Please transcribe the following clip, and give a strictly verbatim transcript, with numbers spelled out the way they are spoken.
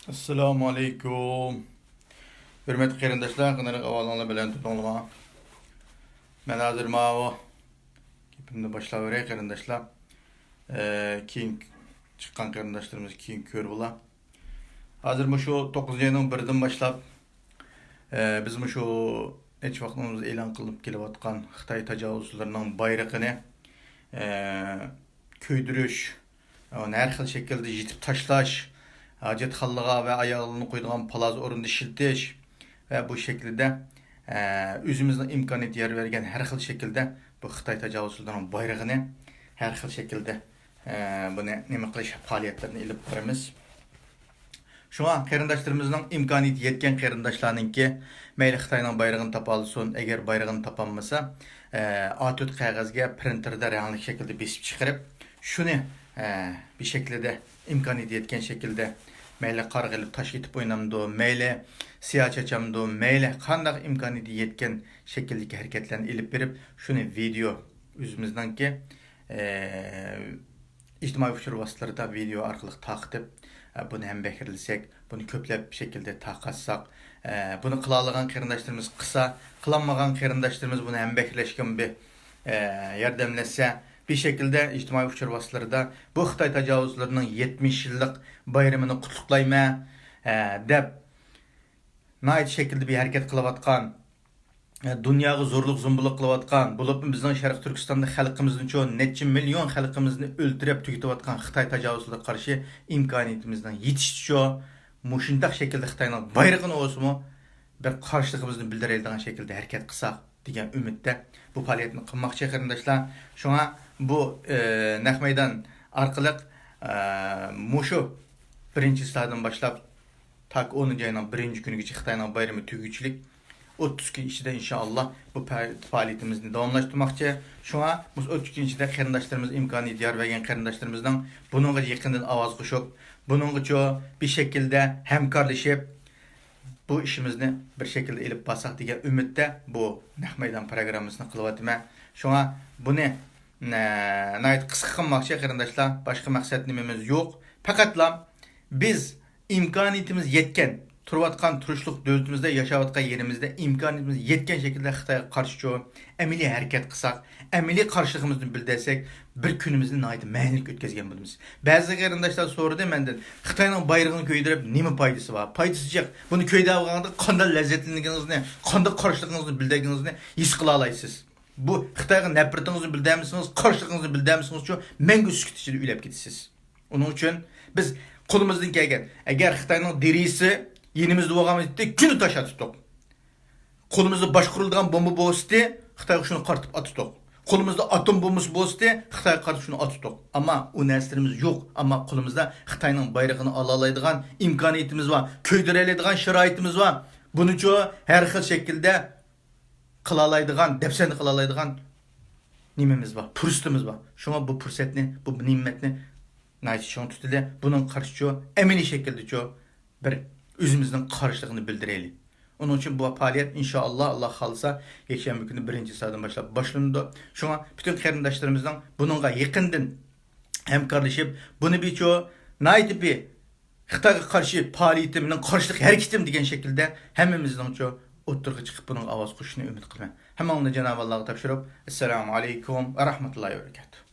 ئەسسالامۇ ئەلەيكۇم. ھۆرمەتلىك قېرىنداشلار، قېنىرىق ئەھۋالىڭلار بىلەن تۇتۇڭلار. مەن ھازىر ماۋۇ گېپىمنى باشلاۋېرەي، قېرىنداشلار. ئە، كېيىن چىققان قېرىنداشلىرىمىز كېيىن كۆرۈۋالا. ھازىر مۇشۇ توققۇزىنچى ئاينىڭ بىرىدىن باشلاپ، ئە، بىز مۇشۇ ھېچ ۋاقىتنىڭ ئېلان قىلىنىپ كېلىۋاتقان خىتاي تاجاۋۇزچىلىرىنىڭ بايرىقىنى، ئە، كۆيدۈرۈش، ئۇنى ھەر خىل شەكىلدە يېتىپ تاشلاش، ھاجەتخانىلارغا ۋە ئاياغلىرىنى قويىدىغان پالاز ئورنىدا ئىشلىتىش ۋە بۇ شەكىلدە، ئە، ئۆزىمىزنىڭ ئىمكانىيىتى يار بەرگەن ھەر خىل شەكىلدە بۇ خىتاي تاجاۋۇزچىلىرىنىڭ بايرىقىنى ھەر خىل شەكىلدە، ئە، بۇنى نېمە قىلىش پائالىيەتلىرىنى ئېلىپ بارىمىز. شۇڭا قېرىنداشلىرىمىزنىڭ ئىمكانىيىتى يەتكەن قېرىنداشلارنىڭكى مەيلى خىتاينىڭ بايرىقىنى تاپالىسۇن، ئەگەر بايرىغىنى تاپالمىسا، ئە، ئا تۆت قەغەزگە پرىنتېردا رەڭلىك شەكىلدە بېسىپ چىقىرىپ، شۇنى، ئە، بىر شەكىلدە ئىمكانىيىتى يەتكەن شەكىلدە مەيلى قارغا ئېلىپ تاش ئېتىپ ئوينامدۇ، مەيلى سىيا چاچامدۇ، مەيلى قانداق ئىمكانىيىتى يەتكەن شەكىلدىكى ھەرىكەتلەرنى ئېلىپ بېرىپ، شۇنى ۋىدېئو ئۆزىمىزنىڭكى، ئە، ئىجتىمائىي ئۇچۇر ۋاسىتىلىرىدا ۋىدېئو ئارقىلىق تارقىتىپ، ئە، بۇنى ھەمبەھىرلىسەك، بۇنى كۆپلەپ شەكىلدە تارقاتساق، ئە، بۇنى قىلالىغان قېرىنداشلىرىمىز قىلسا، قىلالمىغان قېرىنداشلىرىمىز بۇنى ھەمبەھىرلەشكە بىر، ئە، ياردەملەشسە، بىر شەكىلدە ئىجتىمائىي ئۇچۇر ۋاسىتىلىرىدا بۇ خىتاي تاجاۋۇزچىلىرىنىڭ يەتمىش يىللىق بايرىمىنى قۇتلۇقلايمەن، ئە، دەپ ناھايىتى شەكىلدە بىر ھەرىكەت قىلىۋاتقان، دۇنياغا زورلۇق زومبىلىق قىلىۋاتقان، بولۇپمۇ بىزنىڭ شەرقىي تۈركىستاندا خەلقىمىزنىچۇ، نەچچە مىليون خەلقىمىزنى ئۆلتۈرۈپ تۈگىتىۋاتقان خىتاي تاجاۋۇزچىلىرىغا قارشى ئىمكانىيىتىمىزنىڭ يېتىشىچۇ، مۇشۇنداق شەكىلدە خىتاينىڭ بايرىقىنى بولسىمۇ بىر قارشىلىقىمىزنى بىلدۈرەلىگەن شەكىلدە ھەرىكەت قىلساق دېگەن ئۈمىدتە بۇ پائالىيەتنى قىلماقچى، قېرىنداشلار. شۇڭا بۇ، ئە، نەق مەيدان ئارقىلىق، ئە، مۇشۇ بىرىنچى چىسلادىن باشلاپ تاكى ئونىنچى ئاينىڭ بىرىنچى كۈنىگىچە خىتاينىڭ بايرىمى تۈگىگۈچىلىك ئوتتۇز كۈن ئىچىدە ئىنشائاللا بۇ پە-، پائالىيىتىمىزنى داۋاملاشتۇرماقچى. شۇڭا مۇشۇ ئوتتۇز كۈن ئىچىدە قېرىنداشلىرىمىز ئىمكانىيىتى يار بەرگەن قېرىنداشلىرىمىزنىڭ بۇنىڭغا يېقىندىن ئاۋاز قوشۇپ، بۇنىڭغىچۇ بىر شەكىلدە ھەمكارلىشىپ، بۇ ئىشىمىزنى بىر شەكىلدە ئېلىپ بارساق دېگەن ئۈمىدتە بۇ نەق مەيدان پروگراممىسىنى قىلىۋاتىمەن. شۇڭا بۇنى، نە-، ناھايىتى قىسقا قىلماقچى، قېرىنداشلار. باشقا مەقسەت نېمىمىز يوق. پەقەتلا بىز ئىمكانىيىتىمىز يەتكەن، تۇرۇۋاتقان تۇرۇشلۇق دۆلىتىمىزدە، ياشاۋاتقان يېرىمىزدە ئىمكانىيىتىمىز يەتكەن شەكىلدە خىتايغا قارشىچۇ ئەمەلىي ھەرىكەت قىلساق، ئەمەلىي قارشىلىقىمىزنى بىلدۈرسەك، بىر كۈنىمىزنى ناھايىتى مەنىلىك ئۆتكۈزگەن بولىمىز. بەزى قېرىنداشلار سورىدى مەندىن، خىتاينىڭ بايرىقىنى كۆيدۈرۈپ نېمە پايدىسى بار؟ پايدىسى جىق. بۇنى كۆيدۈرۈۋالغاندا قانداق لەززەتلەنگىنىڭىزنى، قانداق قارشىلىقىڭىزنى بىلدۈرگىنىڭىزنى ھېس قىلالايسىز. بۇ خىتايغا نەپرىتىڭىزنى بىلدۈرمىسىڭىز، قارشىلىقىڭىزنى بىلدۈرمىسىڭىزچۇ، مەڭگۈ سۈكۈت ئىچىدە ئۆلۈپ كېتىسىز. ئۇنىڭ ئۈچۈن بىز قولىمىزدىن كەلگەن، ئەگەر خىتاينىڭ دېرىزىسى يېنىمىزدا بولغان ئىدى، كۈندە تاش ئاتتۇق. قولىمىزدا باشقۇرۇلىدىغان بومبا بولسىدى، خىتايغا شۇنى قارىتىپ ئاتتۇق. قولىمىزدا ئاتوم بومبىسى بولسىدى، خىتايغا قارىتىپ شۇنى ئاتتۇق. ئەمما ئۇ نەرسىلىرىمىز يوق. ئەمما قولىمىزدا خىتاينىڭ بايرىقىنى ئالالايدىغان ئىمكانىيىتىمىز بار، كۆيدۈرەلەيدىغان شارائىتىمىز بار. بۇنىچۇ ھەر خىل شەكىلدە قىلالايدىغان، دەپسەندە قىلالايدىغان نېمىمىز بار، پۇرسىتىمىز بار. شۇڭا بۇ پۇرسەتنى، بۇ نېمەتنى ناھايىتى چىڭ تۇتىلى. بۇنىڭغا قارشىچۇ، ئەمەلىي شەكىلدىچۇ بىر ئۆزىمىزنىڭ قارشىلىقىنى بىلدۈرەيلى. ئۇنىڭ ئۈچۈن بۇ پائالىيەت ئىنشائاللا، ئاللا خالىسا، يەكشەنبە كۈنى بىرىنچى سائەتتىن باشلاپ باشلىنىدۇ. شۇڭا پۈتۈن قېرىنداشلىرىمىزنىڭ بۇنىڭغا يېقىندىن ھەمكارلىشىپ، بۇنى بىچۇ ناھايىتى بىر خىتايغا قارشى پائالىيىتىم، مېنىڭ قارشىلىق ھەرىكىتىم دېگەن شەكىلدە ھەممىمىزنىڭچۇ ئوتتۇرىغا چىقىپ بۇنىڭغا ئاۋاز قوشۇشىنى ئۈمىد قىلىمەن. ھەممىڭلارنى جانابى ئاللاغا تاپشۇرۇپ، ئەسسالامۇ ئەلەيكۇم ۋە رەھمەتۇللاھى ۋە بەرىكاتۇھ.